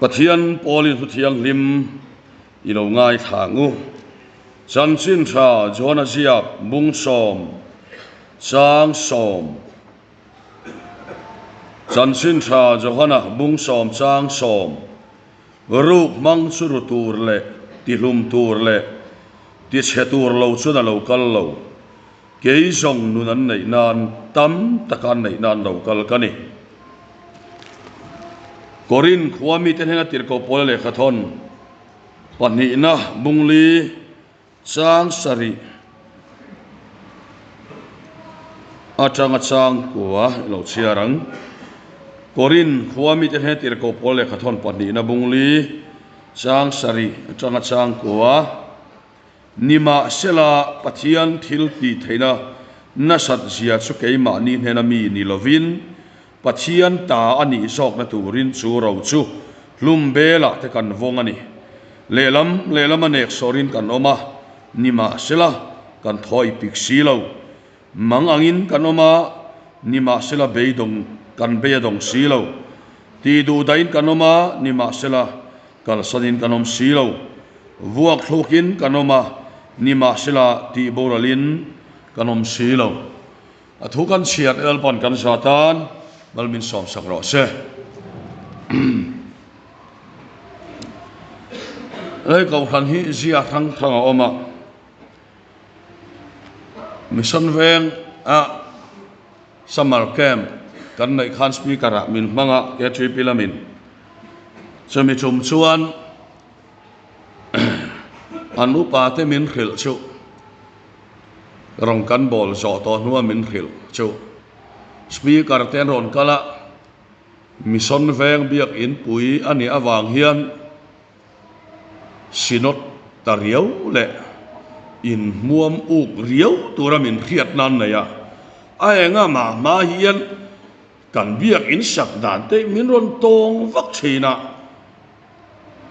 Pathian Paulin thu thianghlim i lo ngaithla ang u. Chanchin tha Johana ziak bung sawm chang sawm Chanchin tha Johana bung sawm chang sawm Ruk hmang chu ru tur leh tihlum tur leh tichhe tur lo chuan a lo kal lo. Kei zawng nun an neih nan tam taka an neih nan lo kal ka ni. Korin khua mite hnena tirhkoh pawla lehkhathawn pahnihna bungli chang sarih atanga chang kua i lo chhiar ang. Korin khua mite hnena tirhkoh pawla lehkhathawn pahnihna bungli chang sarih atanga chang kua. Nimahsela, Pathian thil tih theihna nasat zia chu keimahni hnena mi ni lovin, Pathian ta a nih zawkna turin chu ro chu hlum belah te kan vawng a ni. Lehlam lehlam a nek sawrin kan awm a, nimahsela, kan thawi pik si lo. Mang angin kan awm a, nimahsela beidawng kan bei a dawng si lo. Tih duh dahin kan awm a, nimahsela, Kalsanin kan awm si lo. Vuak thlukin kan awm a, nimahsela tih boralin kan awm si lo. A thu kan chhiat Lalpan kan za tan mal min sawmsak rawh se. Hei kohhran hi zia hrang hrang a awm a, Mission veng a Summer camp kan neih khan speaker ah min hmang a KTP lamin chumi tum chuan an upa te min hrilh chu rawn kan bawl zawh tawh hnua min hrilh chu speaker te an rawn kal a mission veng biak inpui a nih avang hian Synod ta riau leh inhmuam uk riau tura min hriat nan nei a, a enga mah hma hian kan biak in sak dan te min rawn tawng vak thin a,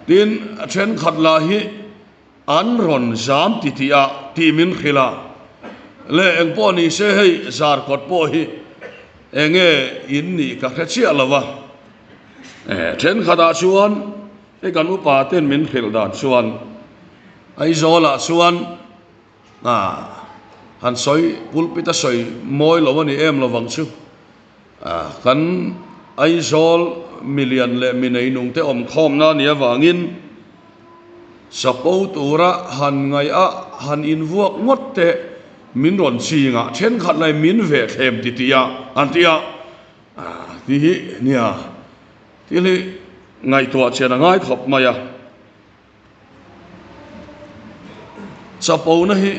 tin a thenkhat lah hi an rawn zam ti tih a tih min hrilh a, le engpawh ni se hei zarkawt pawh hi enge in nih ka hre chiah lo va. Thenkhatah chuan hei kan upa ten min hrilh dan chuan Aizawlah chuan han sawi pulpit a sawi mawi lo a ni em lovang chu kan Aizawl milian leh mi neinung te awm khawmna a nih avangin chapo tura han ngaih a han invuak ngawt te min rawn ching a thenkhat lai min veh thlem titih a an ti a. Ti hi nia, thil hi ngaihtuah chian a ngai khawp mai a. Chapona hi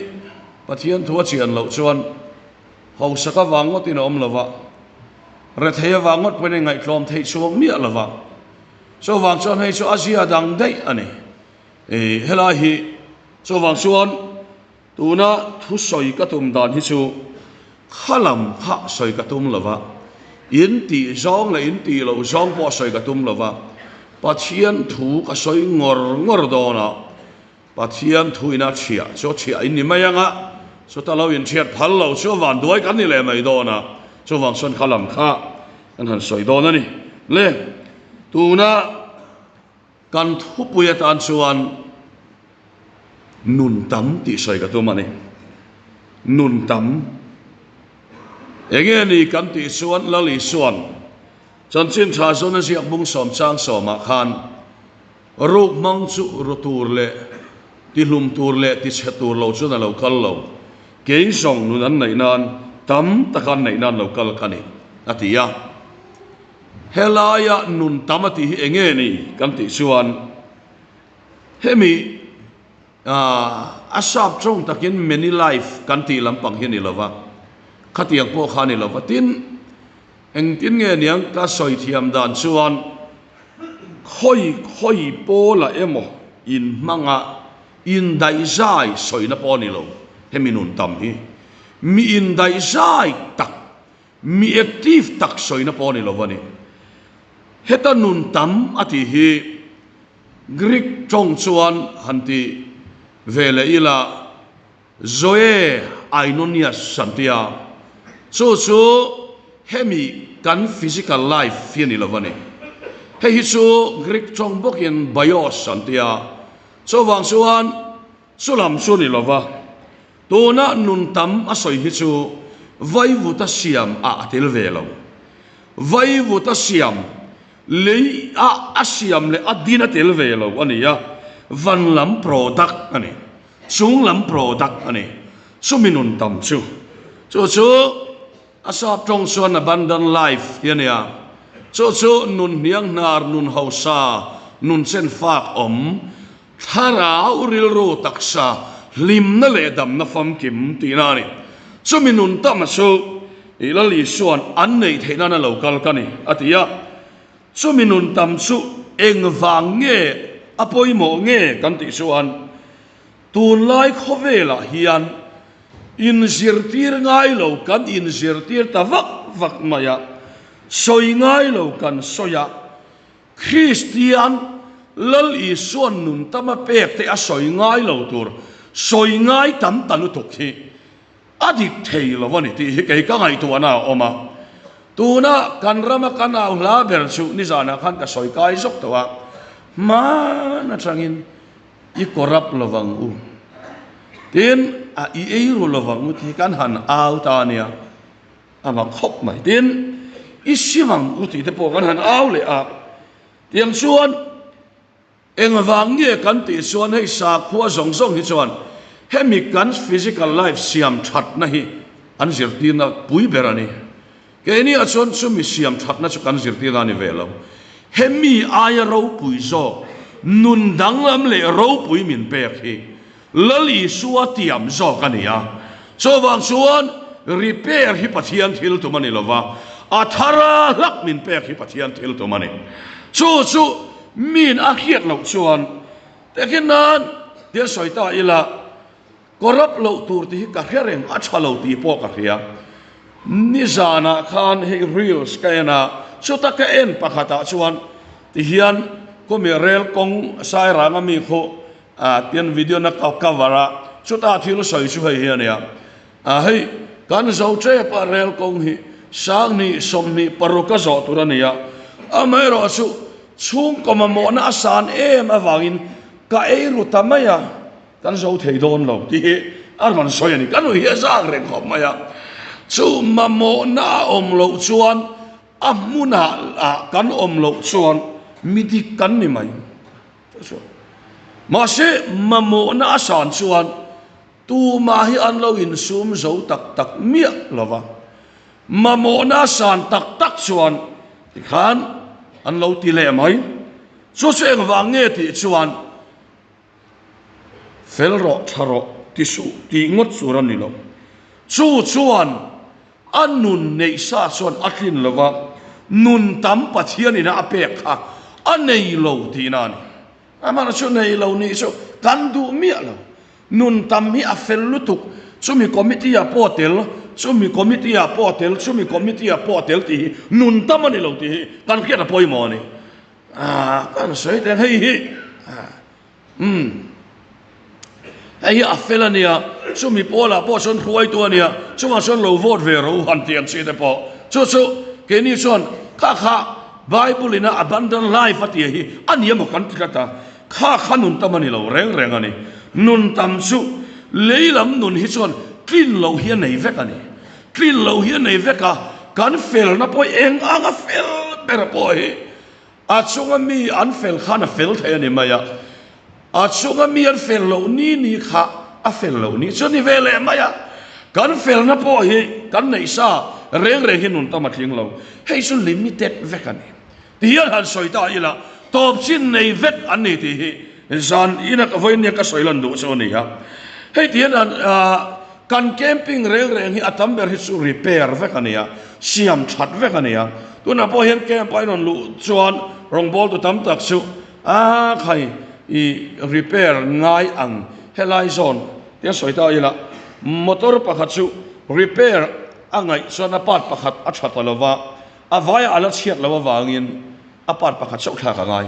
Pathian thu a chian loh chuan hausak avang ngawtin a awm lo va, rethei avang ngawt pawhin a inngaihthlawm theih chhuak miah lo va. Chuvang chuan hei chu a zia dang daih a ni. Helai hi chuvang chuan Tuna thusawi ka tum dan hi chu kha lam kha sawi ka tum lo va, in tih zawng leh in tih loh zawng pawh sawi ka tum lo va, Pathian thu ka sawi ngawr ngawr dawn a, Pathian thu ina chhiah chu chhiah in ni mai ang a, chuta lo inchhiat phal lo chu van duai kan ni leh mai dawn a, chuvang chuan kha lam kha kan han sawi dawn a ni. Le, tuna. Kan thupui atan chuan nun tam tih sawi ka tum a ni. Nun tam. Enge ni kan tih chuan Lal Isuan chanchin tha zawn a ziak bung sawm chang sawmah khan ruk hmang chu ru tur leh tihlum tur leh tichhe tur lo chuan a lo kal lo. Kei zawng nun an neih nan tam taka an neih nan lo kal ka ni a ti a. Helaia nun tam a tih hi eng nge ni kan tih chuan hemi a sap tawng takin many life kan tih lampang hi a ni lo va, khatiang pawh kha a ni lo va. Tin, engtin nge niang ka sawi thiam dan chuan khawi khawi pawlah emaw inhmanga indaihzai sawina pawh a ni lo hemi nun tam hi. Mi indaihzai tak Mi active tak sawina pawh a ni lo a ni. Heta nun tam a tih hi Greek tawng chuan han ti ve leh ila Zoe Ainonias an ti a, chu chu hemi kan physical life hi a ni lo a ni. Hei hi chu Greek tawng bawkin bios an ti a, chuvang chuan chu lam chu ni lova, tuna nun tam a sawi hi chu vaivuta siam ah a tel ve lo. Vaivuta siam lei ah a siam leh a din a tel ve lo a ni a, van lam product a ni, chung lam product a ni, chumi nun tam chu. Chu chu. A sap tawng chuan abundant life ti a nia. Chu chu nun hniang hnar, nun hausa, nun chen fak awm, thlarau rilru taksa hlimna leh damna famkim tihna a ni. Chumi nun tama chu i Lal Isua'n an neih theih nana lo kal ka ni, a ti a. Chumi nun tam chu engvang nge a pawimawh nge kan tih chuan Tunlai khawvelah hian inzirtir ngai lo kan inzirtir ta vak vak mai a, sawi ngai lo kan sawi a, Kristian Lal Isua'n nun tama pek te a sawi ngai lo tur sawi ngai tam ta lutuk hi a dik thei lo a ni tih hi kei ka ngaihtuahna a awm a. Tuna kan rama kan au hla ber chu nizanah khan ka sawi kai zawk tawh a, hman atangin I corrupt lovang u. Tin, a i ei ru lovang u tih kan han au ta a nia, a mak khawp mai. Tin, i sim ang u tih te pawh kan han au leh a. Tiang chuan engvang nge kan tih chuan hei sakhua zawng zawng hi chuan hemi kan physical life siam thatna hi an zirtirna pui ber a ni. Keini ah chuan chumi siam thatna chu kan zirtir a ni ve lo. Hemi aia ropui zawk, nun danglam leh ropui min pek hi Lal Isua tiam zawk a ni a. Chuvang chuan repair hi Pathian thil tum a ni lova, a thara hlak min pek hi Pathian thil tum a ni. Chu chu min a hriat loh chuan tehkhin nan thil sawi ta ila, Corrupt loh tur tih hi ka hre reng, a tha lo tih pawh ka hria. Nizanah khan hei reels ka en a, chuta ka en pakhatah chuan tihian khawmi rel kawng Sairanga mi khu tian video na ka cover a, chuta thil sawi chu hei hi a nia. Hei kan zo tep a rel kawng hi 20 26 a zawh tur a ni a, amaherawhchu chhungkaw mamawhna a san em avangin ka ei ru ta mai a. Kan zo thei dawn lo tih hi a rawn sawi a ni. Ka nuih hi a zak reng khawp mai a. Chu mamawhna a awm loh chuan a hmunah ah kan awm loh chuan mi dik kan ni mai. Mahse mamawhna a san chuan tumah hi an lo insum zo tak tak miah lo va. Mamawhna a san tak tak chuan tikhan an lo ti leh mai. Chu chu engvang nge tih chuan Fel rawh, tha rawh, ti suh tih ngawt tur a ni lo. Chu chuan a nun neih sa chuan a tlin lo va, nun tam Pathianin a pek kha a nei lo tihna a ni. Amah chu nei lo nih chu kan duh miah lo. Nun tam hi a fel lutuk, chumi committee ah pawh a tel, chumi committee ah pawh a tel, chumi committee ah pawh a tel tih hi nun tam a ni lo tih hi kan hriat a pawimawh a ni. Ah kan sawi teh hei hi umm hei hi a fel a nia chumi pawlah pawh chuan hruaitu a nia chungah chuan lo vote ve ro han tih ang chi te pawh chu chu keini chuan kha kha Bible in a abundant life a tih hi a ni emaw kan ti tlat a kha kha nun tam a ni lo reng reng a ni nun tam chu lei lam nun hi chuan tlin loh hi a nei vek a ni Tlin lo hi a nei vek a, kan felna pawh hi eng ang a fel ber pawh hi a chunga mi an fel khan a fel thei a ni mai a, a chunga mi an fel loh ni ni kha a fel loh ni chu a ni ve leh mai a, kan felna pawh hi kan neih sa reng reng hi nun tam a tling lo, hei chu limited vek a ni. Ti hian han sawi ta ila, tawp chin nei vek an ni tih hi zan ina ka vawinia ka sawi lan duh chu a ni a. Hei ti hian han kan camping reng reng hi a tam ber hi chu repair vek a ni a, siam that vek a ni a. Tunah pawh hian camp a inrawn luh chuan rawngbawltu tam tak chu a khai i repair ngai ang helai zawn tia sawi ta ila, motor pakhat chu repair a ngaih chuan a part pakhat a tha ta lova, A vaia a la chhiat loh avangin a part pakhat chauh thlak a ngai.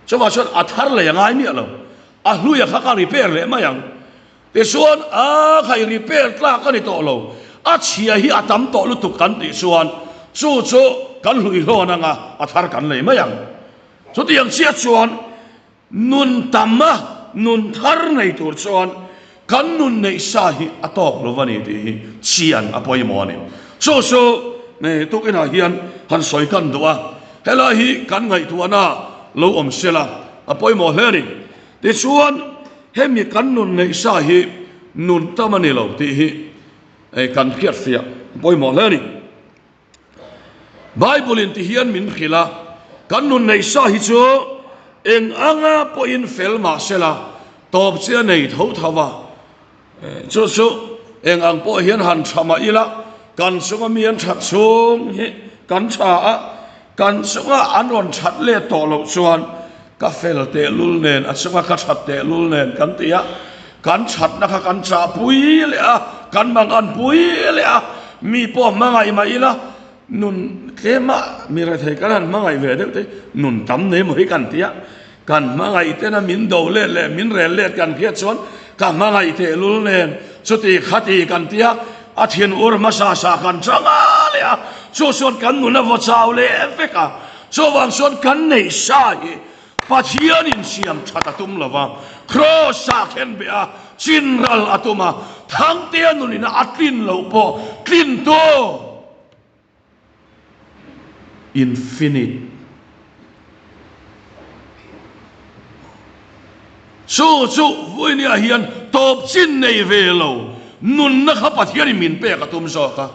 Chuvah chuan a thar lei a ngai miah lo. A hluia kha ka repair leh mai ang. Tichuan, a kha i repair tlak a ni tawh lo. A chhia hi a tam tawh lutuk kan tih chuan chu chu kan hlui hlawn anga a thar kan lei mai ang. Chutiang chiah chuan nun tam a, nun thar nei tur chuan kan nun neih sa hi a tawk lo va ni tih hi chian a pawimawh a ni. Chu chu tukinah hian han sawi kan duh a, helai hi kan ngaihtuahna lo awm sela a pawimawh hle a ni. Tichuan hemi kan nun neih sa hi nun tam a ni lo tih hi kan hriatfiah a pawimawh hle a ni. Bible in ti hian min hrilh a, kan nun neih sa hi chu eng anga pawhin fel mah sela tawp chi a nei tho tho a, chu chu eng ang pawh hian han tha mah ila kan chunga mi an that chhung hi kan tha a, kan chunga an rawn that let tawh loh chuan ka fel tehlul nen a chunga ka that tehlul nen kan ti a, kan thatna kha kan chahpui leh a, kan manganpui leh a, mi pawh hmangaih mah ila nun tlema mi rethei kan han hmangaih ve deuh te nun tam nei maw hi kan ti a, kan hmangaih tena min do let leh min rel let kan hriat chuan ka hmangaih tehlul nen chuti khati kan ti a, a thin ur hmasa sa kan chang a leh a, chu chuan kan nun a vaw chau leh vek a. Chuvang chuan kan neih sa hi Pathianin siam that a tum lo va, Kraws ah khen beh a, chin ral a tum a, Thangtea nunin a tlin loh pawh tlin tu infinite. Chu chu vawinia hian tawp chin nei ve lo nunna kha Pathianin min pek a tum zawk a.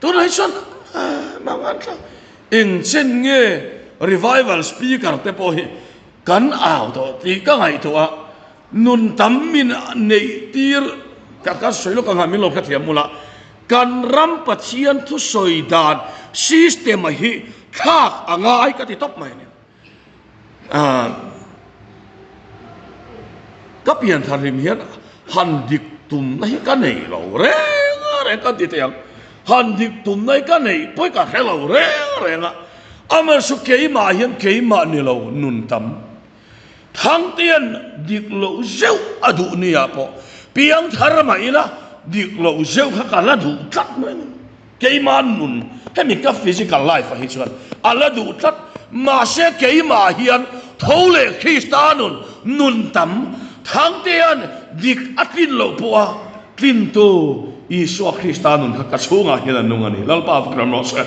Tunah hi chuan mangan thlak eng chen nge revival speaker te pawh hi kan au tawh tih ka ngaihtuah a, nun tam min neih tir ka ka sawi lawk ang a min lo hrethiam mula kan ram Pathian thusawi dan system a hi thlak a ngai ka ti tawp mai a ni. Ka pian thar hlim hian han dik tumna hi ka nei lo reng reng ka ti thei ang. Han dik tumna hi ka neih pawh hi ka hre lo reng reng a. Amaherawhchu keimah hian keimah ni lo nun tam. Thangtean dik loh zeuh a duh nia pawh piang thar mah ila dik loh zeuh kha ka la duh tlat mai a ni. Keimah nun, hemi ka physical life ah hi chuan a la duh tlat, mahse keimah hian tho leh Krista nun, nun tam, Thangtea'n dik a tlin loh pawh a tlintu Isua Krista nun kha ka chhungah hian a nung a ni. Lalpa va ram rawh se.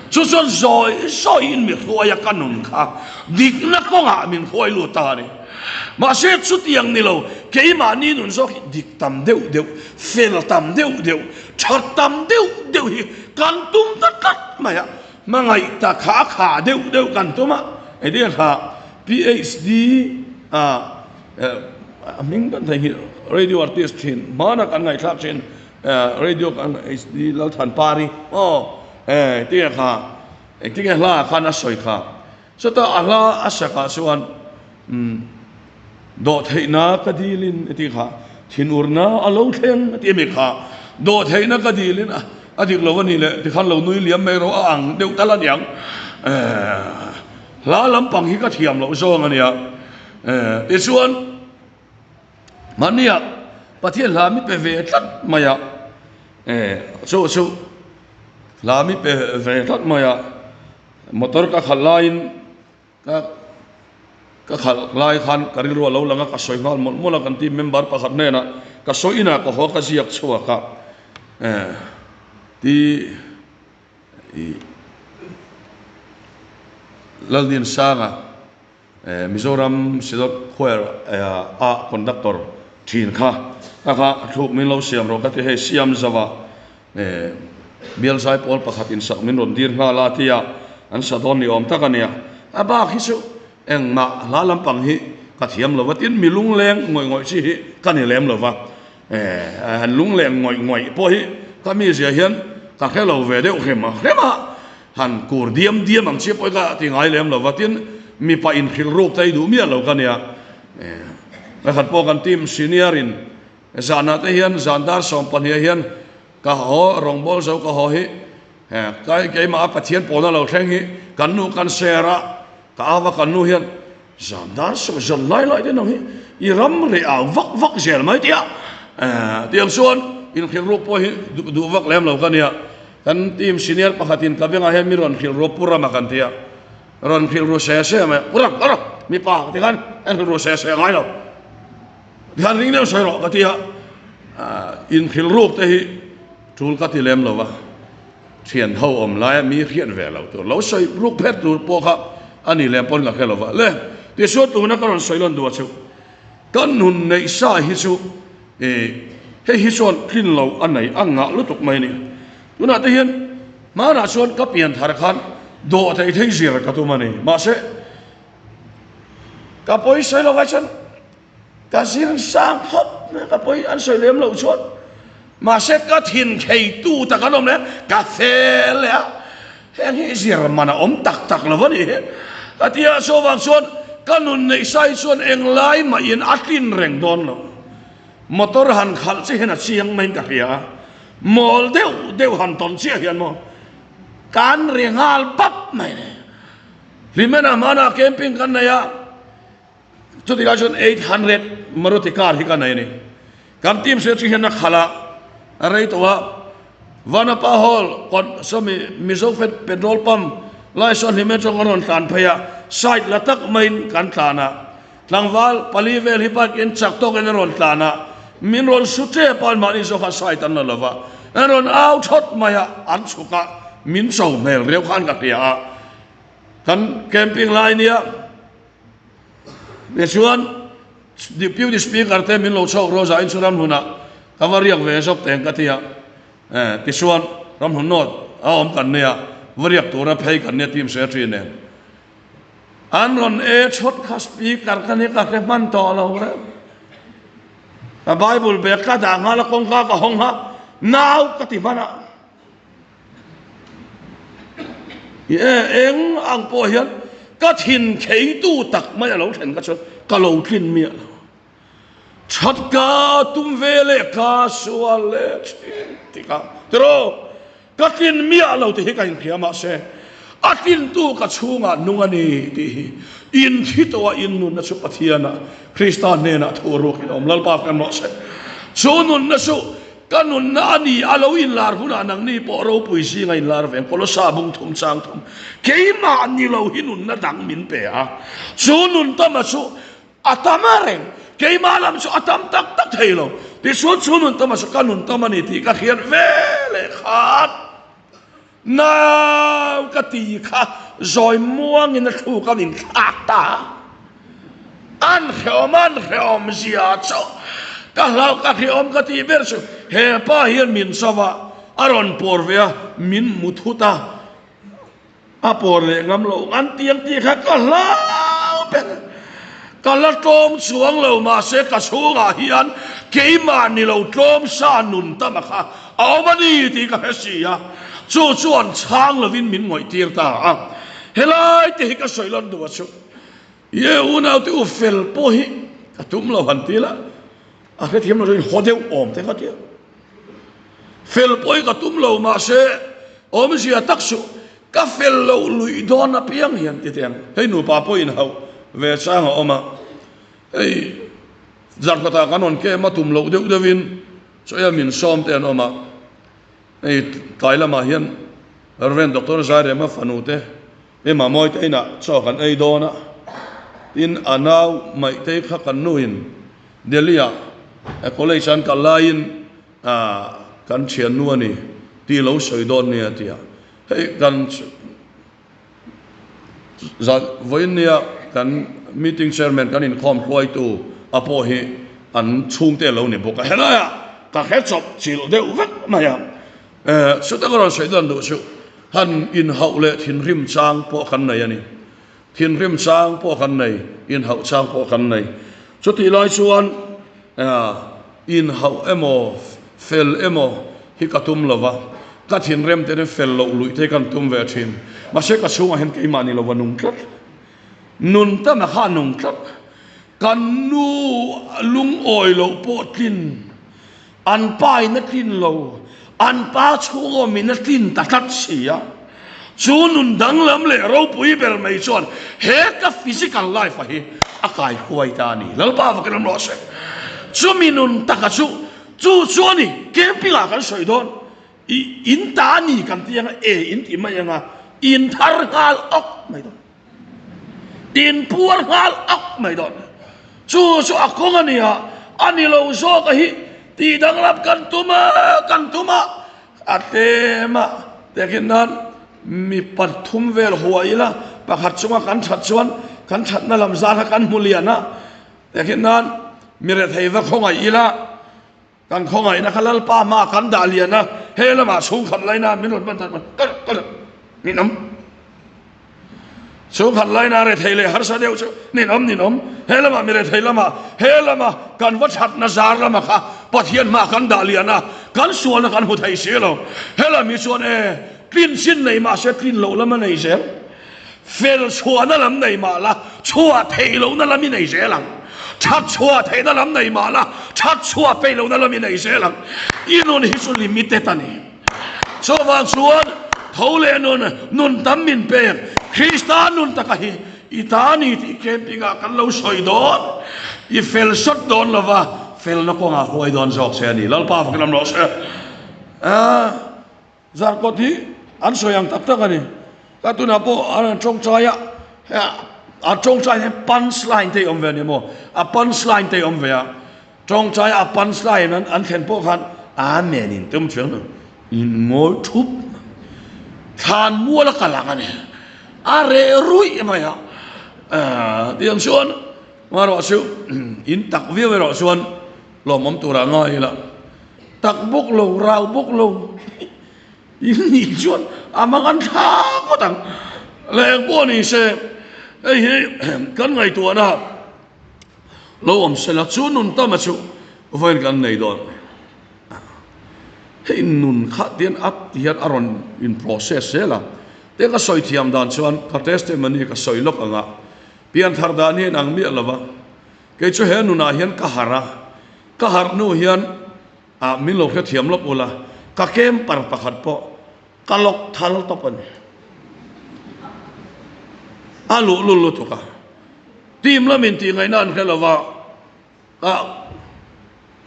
Chu chuan zawi zawiin mi hruaia ka nun kha dikna kawngah min hruai lut ta a ni. Mahse chutiang ni lo, keimahni nun zawk hi dik tam deuh deuh, fel tam deuh deuh, Tha tam deuh deuh hi kan tum ta tlat mai a, hmangaih ta kha a kha deuh deuh kan tum a, engtin kha PHD a a hming kan thei hi radio artist thin hmana kan ngaihthlak thin radio kan HD Lalthanpari aw engtin kha engtin nge hla khan a sawi kha Chutah a hla a sakah chuan Dawhtheihna ka dilin a ti kha, thinurna a lo thleng a ti a mi kha, dawhtheihna ka dilin a dik lo a ni le tikhan lo nui liam mai rawh a ang deuh tal a niang. Hla lampang hi ka thiam loh zawng a nia. Tichuan mahnia Pathian hla mi pe ve tlat mai a, chu chu hla mi pe ve tlat mai a. Motor ka khalh laiin ka ka khalh lai khan ka rilru a lo lang a, ka sawi nghal mawlh mawlh a, kan team member pakhat hnenah ka sawi inah ka haw ka ziak chhuak a, ti ih Laldinsanga Mizoram Synod Choir a conductor thin kha ka kha thluk min lo siam rawh ka ti hei siam zauh a bial zai pawl pakhat in sak min rawn dir nghal a tia an sa dawn ni awm tak a nia a bak hi chu engmah hla lampang hi ka thiam lo va tin mi lungleng ngawih ngawih chi hi ka ni lem lo va han lungleng ngawih ngawih pawh hi ka mizia hian ka hre lo ve deuh hrem a hrem a. Han kur diam diam ang chiah pawh hi ka ti ngai lem lo va, tin mipa inhrilh ruk te hi duh miah lo ka nia. Pakhat pawh kan team senior in zanah te hian zan dar 12 ah hian ka haw rawngbâwl zo ka haw hi keimah a Pathian pawlna lo thleng hi kan nu kan share a, ka au a kan nu hian zan dar sawm zan lai lai te nang hi i ram reh au vak vak zel mai tia tiang chuan inhrilh ruk pawh hi duh vak lem lo ka nia. Kan team senior pakhatin ka bengah hian mi rawn hrilh ruap pu rama kan ti a. Rawn hrilh ru se se mai a, Ura, ura, mipa ti khan en hrilh ru se se ngai lo. Ti khan ring deuh sawi rawh ka ti a, inhrilh ruk te hi tul ka ti lem lo va, thian ho awm laia mi hriat ve lo tur, lo sawi ruk phet tur pawh kha a ni lem pawn ka hre lo va. Le, tichuan tuna ka rawn sawi lawn duh a chu, ka nun neih sa hi chu hei hi chuan tlin lo a nei a ngah lutuk mai a ni. Tunah te hian hmanah chuan ka pian thar khan dawh theih thei zir ka tum a ni. Mahse, ka pawi sawi lo ai chuan ka zir sang khawp mai a, ka pawi an sawi lem loh chuan. Mahse, ka thin kheitu tak an awm leh a, ka fel leh a, heng hi zir man a awm tak tak lo a ni. Ka ti a, chuvang chuan ka nun neih sai chuan englai mahin a tlin reng dawn lo. Motor han khalh che hian a chiang maiin ka hria a, mawl deuh deuh han tawn chiah hian maw kan ri nghal pap mai le. Hlimena hmanah camping kan nei a, chutih lai chuan 800 Maruti car hi ka nei a ni. Kan team hriat chu hian a khalh a, a rei tawh a, Vanapa Hall kawt sawmi Mizo Petrol Pump lai sawn Hlimen chuan kan rawn tlan phei a, side la tak maiin kan tlan a. Tlangval pali vel hi bike in chak tawkin a rawn tlan a, min rawn su tep a, anmahni zawk a side an la lo va, an rawn au thawt mai a, an chhuk a, min cho hmel riau khan ka hria a, kan camping lai nia tichuan Deputy Speaker te min lo chhawk Rosa in chu ramhlunah ka va riak ve zawk teng ka ti a, tichuan ramhlun nawt a awm kan nia, va riak tura phei kan nia team secretary nen. An rawn e chhawt kha speaker ka ni ka hre hman tawh lo reuh. Ka Bible bag ka dah nghal a kawngka ka hawng a nau ka ti hman a. I e eng ang pawh hian ka thin kheitu tak mai a lo thlen kha chuan ka lo tlin miah lo. That ka tum ve leh ka sual leh thin tikah tiraw ka tlin miah lo tih hi ka inhria mahse a tlintu ka chhungah nung a ni tih hi inthi tawh a innunna chu Pathianah Krista hnenah thu ruakin a awm Lalpa kan rawh se chu nunna chu ka nunna a ni a lo inlar hunah nangni pawh ropui zinga inlar ve ang Kolosa bung thum chang thum keimah ni lo hi nunna dang min pe a chu nun tama chu A tam a reng, keimah lam chu a tam tak tak thei lo. Tichuan chu nun tam a chu ka nun tam a ni tih ka hriat ve leh khan nau ka ti kha zawi muangin a thluk a min thlak ta a. An hrehawm an hrehawm zia chu ka hlau ka hrehawm ka tih ber chu he pa hian min cho va, a rawn pawr ve a, min hmu thut a. A pawr leh ngam lo an tiang tih kha ka hlau ber. Ka la tlawm chuang lo mahse ka chhungah hian keimah ni lo tlawm sa nun tama kha a awm a ni tih ka hre si a, chu chuan chhang lovin min ngawih tir ta a. Helai te hi ka sawi lawn duh a chu. Ye unaute u fel pawh hi ka tum lo han ti la, a hrethiam lo chuan haw deuh awm te kha tia. Fel pawh hi ka tum lo mahse awmzia tak chu ka fel loh luih dawn apiang hian ti teh ang. Hei nupa pawh inhauh ve chang a awm a, hei zarkawtah kan rawn kem a tum loh deuh deuhin chaw min sawm te an awm a, hei tlai lamah hian Rev Doctor Zairema fanu te Ema Mawite inah chaw kan ei dawn a, tin a nau Maihtei kha kan nuin Delhi-ah college an kal laiin kan thiannu a ni tih lo sawi dawn nia tia hei kan zan vawiin nia kan meeting chairman kan inkhawm hruaitu a pawh hi an chhungte a lo ni bawk a, helaiah ka hre chawp chilh deuh vek mai a, chuta ka rawn sawi dawn duh chu han inhauh leh thinrim chang pawh kan nei a ni. Thinrim chang pawh kan nei, inhauh chang pawh kan nei. Chutih lai chuan inhauh emaw, fel emaw hi ka tum lo va, ka thinrim te hian fel loh luih te hi kan tum ve thin. Mahse ka chhungah hian keimah ni lova nung tlat, nun tana kha a nung tlat. Kan nu lungawi loh pawh tlin, An pa in a tlin lo, an pa chhungawm in a tlin ta tlat si a. Chu nun danglam leh ropui ber mai chuan he ka physical life a hi a kai huai ta a ni. Lalpa vakin awm rawh se. Chumi nun taka chu, chu chu a ni, camping ah kan sawi dawn, i in ta a ni kan ti anga, e in ti mai anga, in thar nghal awk mai dawn. In puar nghal ak mai dawn. Chu chu a kawng a nia, a ni lo zawk a hi tih danglam kan tum a, kan tum a, a tlem a. Tehkhin nan mi pathum vel hua ila pakhat chunga kan that chuan kan thatna lam zar kha kan hmu lian a. Tehkhin nan mi rethei va khawngaih ila kan khawngaihna kha Lalpa hmaah kan dah lian a, he lamah chhungkhat laina min rawn hman dan kal kal ninawm. Chhungkhat laina rethei leh harsa deuh chu ninawm ninawm. He lamah mi rethei lamah he lama kan va thatna zar lama kha Pathian hmaah kan dah lian a, kan sualna kan hmu thei si lo. He lam hi chuan e tlin chin nei mah se tlin loh lam a nei zel. Fel chhuahna lam nei mah la, chhuah theih lohna lam i nei zel ang. That chhuah theihna lam nei mah la, that chhuah peih lohna lam i nei zel ang. I nun hi chu limited a ni. Chuvang chuan tho leh nun, nun tam min pek, Krista nun taka hi i ta ni tih camping ah kan lo sawi dawn. I fel sawt dawn lova, felna kawngah huai dawn zawk che a ni. Lalpa fakin lam rawh se. Zarkawt hi an sawi ang tak tak a ni. Ka tunah pawh an rawn tawngtai a, a tawngtai hian punch line te hi awm ve a ni maw? A punch line te hi awm ve a, tawngtai a punch line an an thlen pawh khan Amen in tum thiang lo, in ngawi thup thlan mual a kal ang a ni. A reh ruih mai a, tiang chuan marawh chu in tak viau erawh chuan lawmawm turah ngai ila. Tak bawk lo, rau bawk lo in nih chuan a mang an thla ngawt ang. Leh eng pawh ni se, hei hi kan ngaihtuahna lo awm se la, chu nun tama chu vawiin kan nei dawn. Hei nun kha tian a tihian a rawn in process zel a, tiang ka sawi thiam dan chuan ka testimony ka sawi lawk ang a, pianthar dan hi a inang miah lo va, kei chu he nunah hian ka harh a, Ka harh hnu hian ah min lo hrethiam lawk ula, ka camper pakhat pawh ka lawk thal tawp a ni. A luhlul lutuk a, team lamin tih ngaihna an hre lova, ka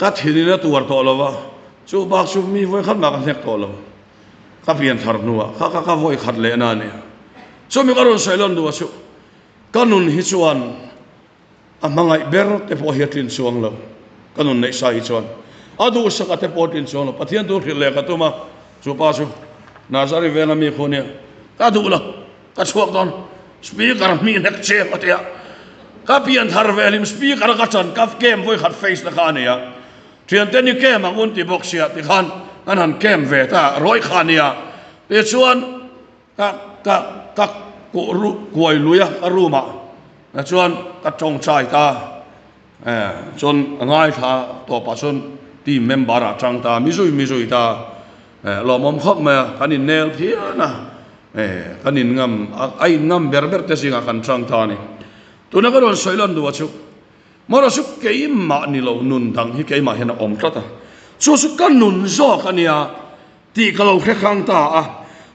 ka thinin a tuar tawh lova, chu bak chu mi vawikhat mah ka hnek tawh lo. Ka pian thar hnuah kha kha ka vawikhat lehna a nia. Chumi ka rawn sawi lawn duh a chu, ka nun hi chuan A hmangaih ber te pawh hi a tlin chuang lo. Ka nun neih sa hi chuan a duhsak a te pawh a tlin chuang lo. Pathian tur hrilh leh ka tum a, chu pa chu Nazari venga mi khu nia, ka duh lo, ka chhuak dawn, speaker hmih hnek che a ti a. Ka pian thar ve hlim speaker a ka chan ka camp vawi khat face na kha a ni a. Thiante ni camp ang un ti bawk sia tikhan kan han camp ve ta rawi kha a nia. Tichuan Ka ka ka kuai lui a ka room ah na chuan ka tawngtai ta eh chuan a ngaithla tawp ah chuan team member ah tang ta mi zui mi zui ta eh lawmawm khawp mai a kan in nel phian a eh kan in ngam a in ngam ber ber te zingah kan tang ta a ni tuna ka rawn sawi lan duh ah chu Mawra chu keimah ni lo nun dang hi keimah hian a awm tlat a chu chu ka nun zawk a nia. Tih ka lo hre hrang ta a,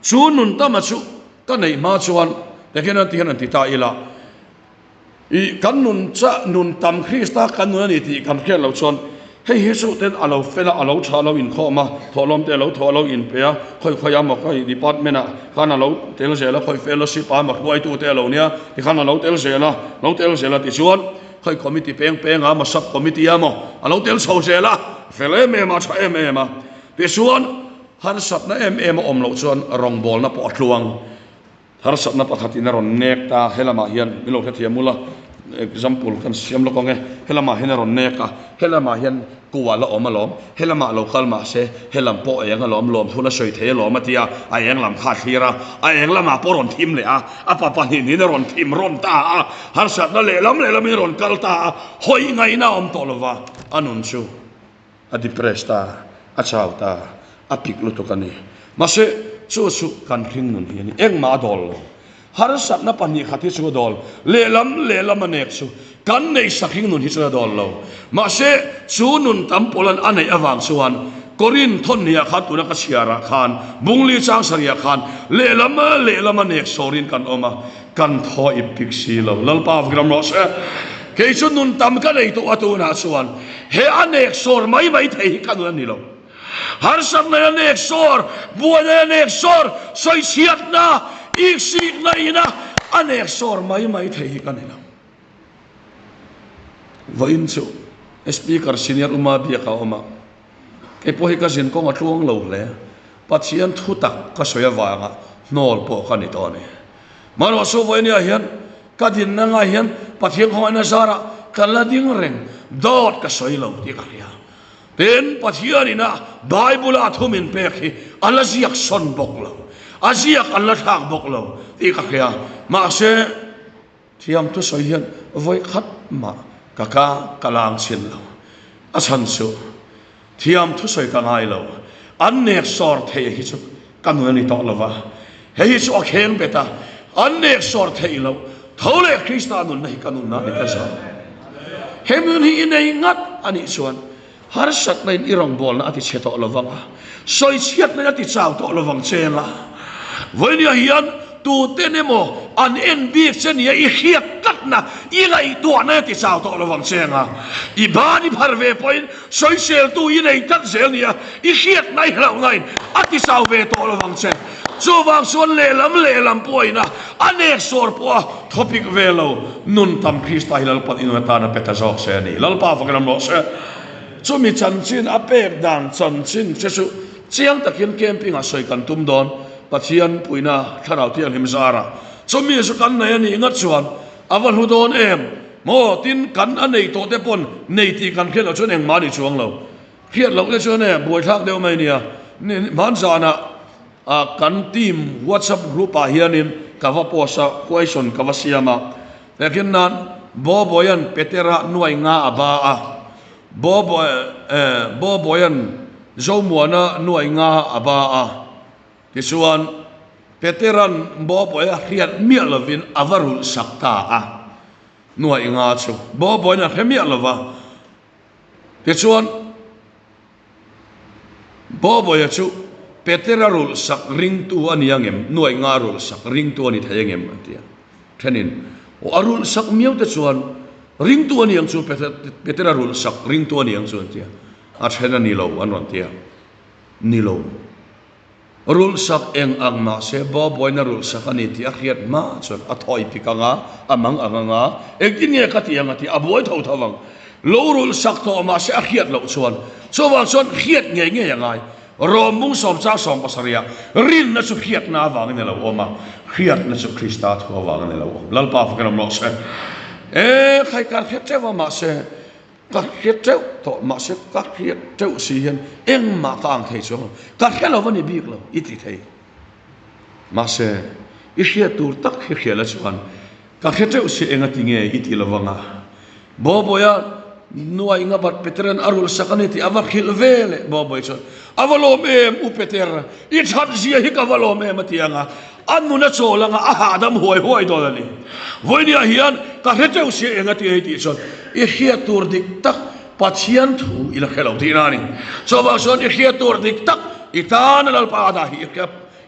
chu nun tama chu ka neih hma chuan tikhian an tihian an ti ta ila, ih kan nun cha nun tam Krista kan nun a ni tih kan hriat loh chuan hei hi chu ten a lo fel a, a lo tha a lo inkhawm a, thawhlawm te a lo thawh a lo inpe a, khawi khawi a maw khawi department ah khan a lo tel zel a, khawi fellowship ah maw hruaitu te a lo nia tikhan a lo tel zel a, lo tel zel a tichuan khawi committee peng peng ah maw sub committee ah maw a lo tel chho zel a, fel em em a, tha em em a. Tichuan, harsatna em em a awm loh chuan rawngbawlna pawh a tluang. Harsatna pakhatin a rawn nek ta, he lamah hian min lo hrethiam ula, example kan siam lawk ang e, he lamah hian a rawn nek a, he lamah hian kual a awm alawm, he lamah lo kal mah se, he lam pawh a eng alawm, lawmthul a sawi thei alawm a ti a, a eng lam kha a thlir a, a eng lamah pawh a rawn thim leh a, a pa pahnihin a rawn thim rawn ta a, harsatna lehlam lehlamin a rawn kal ta a, hawi ngaihna a awm tawh lova, a nun chu. A depress ta, a chau ta, a pik lutuk a ni. Mahse, chu chu kan hring nun hi a ni. Engmah a dawl lo. Harsatna pahnihkhat hi chu a dawl. Lehlam lehlam a nek chu kan neih sakhing nun hi chuan a dawl lo. Mahse, chu nun tam pawlan a neih avang chuan Korin thawnhniah khan tuna ka chhiarah khan Bungli Changsariah khan lehlam lehlam a nek sawrin kan awm a, Kan thaw ip pik si lo. Lalpa Vikram rawh se. Kei chu nun tam ka nei tawh a tunah chuan he a nek sawr mai mai thei hi ka nun a ni lo. Harsatna a nek sawr, buaina a nek sawr, sawichhiatna, iksikna ina. A nek sawr mai mai thei hi ka ni lo. Vawiin chu Speaker Senior Uma biak a awm a, kei pawh hi ka zin kawng a tluang lo hle. Pathian thu tak ka sawi avanga hnawl pawh ka ni tawh a ni. Mahrawhchu vawinia hian ka dinna ngai hian Pathian khawngaihna zarah ka la ding reng, dawt ka sawi lo tih ka hria. Tin, Pathianin a Bible-a thu min pek hi a la ziak sawn bawk lo, a ziak an la thlak bawk lo tih ka hria. Mahse, thiam thusawi hian vawi khat mah ka ka ka lang chhin lo. A chhan chu thiam thusawi ka ngai lo. An nek sawr thei hi chu ka nun a ni tawh lo va. Hei hi chu a kheng bet a, an nek sawr theih loh tho leh Krista nunna hi ka nunna a ni ta zawk. He nun hi i nei ngat a nih chuan harsatna in i rawngbawlna a ti chhe tawh lo vang a, sawichhiatna in a ti chau tawh lo vang che la. Vawinia hian tuten emaw an en bik che nia i hriat tlatna, i ngaihtuahna a ti chau tawh lo vang che anga, i ban i phar ve pawhin Sawiseltu i nei tlat zel nia, i hriatna i hlauhnain a ti chau ve tawh lo vang che. Chuvang chuan lehlam lehlam pawhin a a nek sawr pawh a thawpik ve lo. Nun tam Krista hi Lalpan i nun atan a pe ta zawk se a ni. Lalpa fakin awm rawh se. Chumi chanchin a pek dan chanchin che chu chiang takin camping ah sawi kan tum dawn. Pathian puihna Thlarau Thianghlim zarah chumi chu kan nei a nih ngat chuan A va hlu dawn em? Maw, tin, kan a nei tawh te pawn nei tih kan hriat loh chuan engmah a ni chuang lo. Hriat loh te chuan e, buaithlak deuh mai nia. Hman zanah kan team WhatsApp group ah hianin ka va post a, question ka va siam a. Tehkhin nan, Boboia'n Petera nuai nga a ba a, Boboia'n Zomuana nuai nga a ba a. Tichuan, Petera'n Bawbawia hriat miah lovin a va rulh sak ta a, nuaih nga chu Bawbawiin a hre miah lo va. Tichuan, Bawbawia chu Petera rulh sak ringtu a ni angem, nuaih nga rulh sak ringtu a ni thei angem? a ti a. Thenin, Aw, a rulh sak miau te chuan ringtu a ni ang chu, Petera rulh sak ringtu a ni ang chu, an ti a. A then a ni lo, an rawn ti a. Ni lo. Rulhsak eng ang mahse Bawbuaina rulhsak a ni tih a hriat hma chuan a thawi pik ang a, a mang ang ang a, engtin nge ka ti ang a tih a buai tho tho ang. Lo rulhsak tawh mahse a hriat loh chuan chuvang chuan hriat ngei ngei a ngai. Rawmbung sawmchang sawmpasarih ah rinna chu hriatna avangin a lo awm a, hriatna chu Krista thu avangin a lo awm. Lalpa fakin awm rawh se. E khaikar hriat teuh a mahse Ka hre teuh tawh, mahse ka hriat teuh si hian engmah ka ang thei chuang lo. Ka hre lo va ni bik lo, i ti thei. Mahse, i hriat tur tak hi hria la chuan ka hre teuh si enga ti nge i ti lo vang a. Bawbawia nuai nga bat Peteran a rulh sak a ni tih a va hrilh ve leh. Bawbawia chuan, A va lawm em, U Peter, i that zia hi ka va lawm em a ti ang a. A nun a chawl anga a hahdam huai huai dawn a ni. Vawinia hian ka hre teuh sia eng a ti ei tih chuan i hriat tur dik tak Pathian thu i la hre lo tihna a ni. Chuvang chuan i hriat tur dik tak i tana Lalpa a dah hi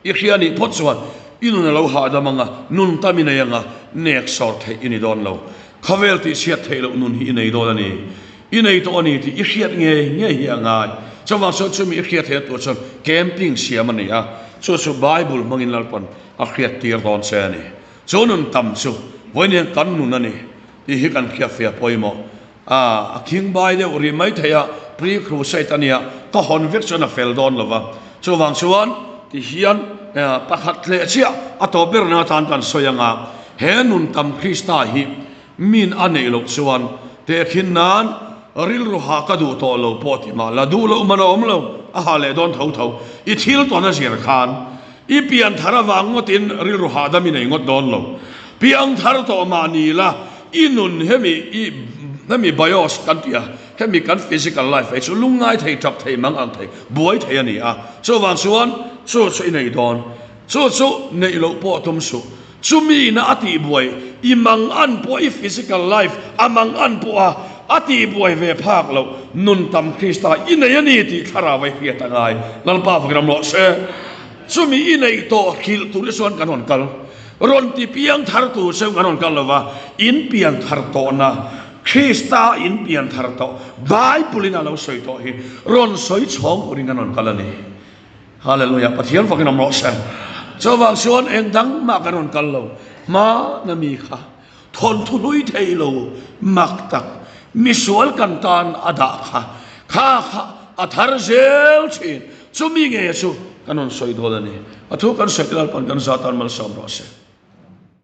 i hria nih phawt chuan i nun a lo hahdam anga nun tam i nei anga nek sawr theih i ni dawn lo. Khawvel tihchhiat theih loh nun hi i nei dawn a ni. I nei tawh a ni tih i hriat ngei ngei hi a ngai. Chuvang chuan chumi i hriat theihna tur chuan camping siam a ni a, chu chu Bible hmangin Lalpan a hriat tir dawn che a ni. Chu nun tam chu vawiin kan nun a ni tih hi kan hriatfiah pawimawh. A a khingbai deuh rih mai thei a, pre-crusade a nia, ka hawn vek chuan a fel dawn lo va. Chuvang chuan ti hian pakhat leh chiah a tawp berna atan kan sawi anga he nun tam Krista hi Min a neih loh chuan tehkhin nan rilru ha ka duh tawh lo pawh ti mah la duh loh man a awm lo, a ha leh dawn tho tho. I thil tawn a zir khan i pian thar avang ngawtin rilru hahdam i nei ngawt dawn lo. Piang thar tawh mah ni la i nun hemi i hemi bios kan tih a, hemi kan physical life ei chu lungngai thei, tap thei, mang ang thei, buai thei a ni a. Chuvang chuan chu chu i nei dawn. Chu chu neih loh pawh tum suh. Chumi na a tihbuai, i mang an pawh i physical life a mang an pawh a, a tihbuai ve phak loh, nun tam Krista i nei a ni tih thlarau a i hriat a ngai. Lalpa fak ram rawh se. Chumi i neih tawh hrilh tur te chuan kan rawn kal. Rawn ti piang thar tur cheu kan rawn kal lo va, in pian thar tawhna, Krista in pian thar tawh, Bible in a lo sawi tawh hi rawn sawi chhawng turin kan rawn kal a ni. Hallelujah, Pathian fakin awm rawh se. Chuvang chuan eng dang mah kan rawn kal lo. Hmana mi kha thawnthu hlui thei lo mak tak misual kan tan a dah kha kha kha a thar zel thin. Chumi nge chu kan rawn sawi dawn a ni. A thu kan sawi te Lalpan kan za tan malsawm rawh se.